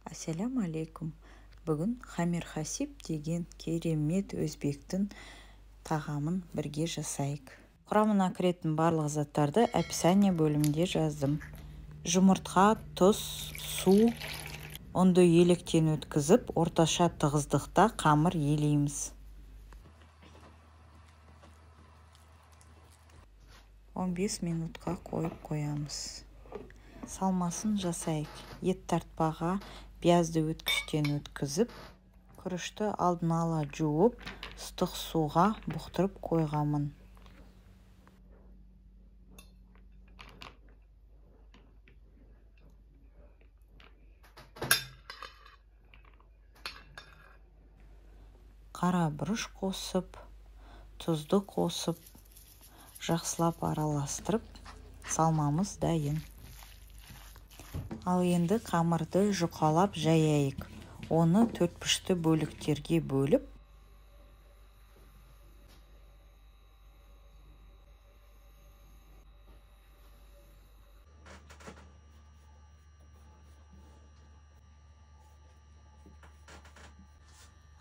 Ассаляму алейкум. Бүгін хамир-хасиб деген керемет өзбектің тағамын бірге жасайық. Құрамына кіретін барлық заттарды описание бөлімінде жаздым. Жұмыртқа, тұз, су, ұнды електен өткізіп, орташа тығыздықта қамыр елейміз. 15 минутқа қойып қоямыз. Салмасын жасайық. Ет тартпаға пиязды өткіштен өткізіп, күрішті алдын ала жуып, ыстық суға бұқтырып қойғанмын. Қара бұрыш қосып, тұзды қосып, жақсылап араластырып, салмамыз дайын. Ал енді қамырды жұқалап жаяйық. Оны төртбұрышты бөліктерге бөліп,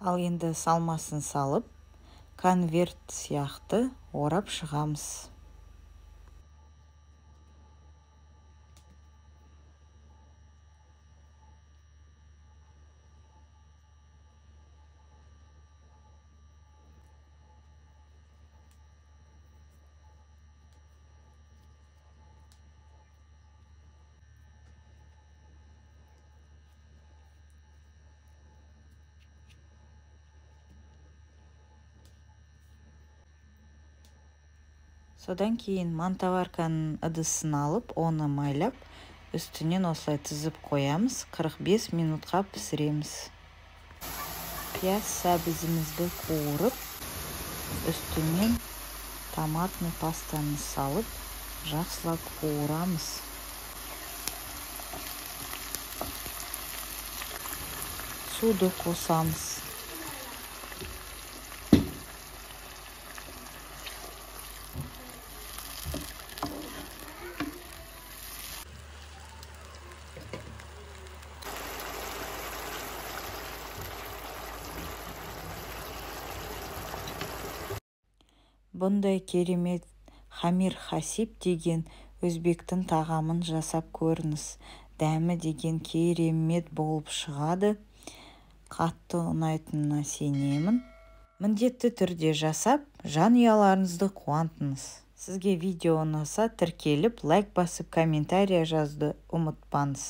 ал енді салмасын салып, конверт сияқты орап шығамыз. Содан кейін мантоварканың ыдысын алып, оны майлап, үстінен осылай тізіп қоямыз, 45 минутқа пісіреміз. Пияз сәбізімізді қуырып, үстінен томатный пастаны салып, жақсылап қуырамыз. Суды қосамыз. Бұндай керемет хамир-хасиб деген өзбектің тағамын жасап көріңіз. Дәмі деген керемет болып шығады. Қатты ұнайтынына сенемін. Міндетті түрде жасап, жанұяларыңызды қуантыңыз. Сізге видео ұнаса, тіркеліп, лайк басып, комментария жазуды ұмытпаңыз.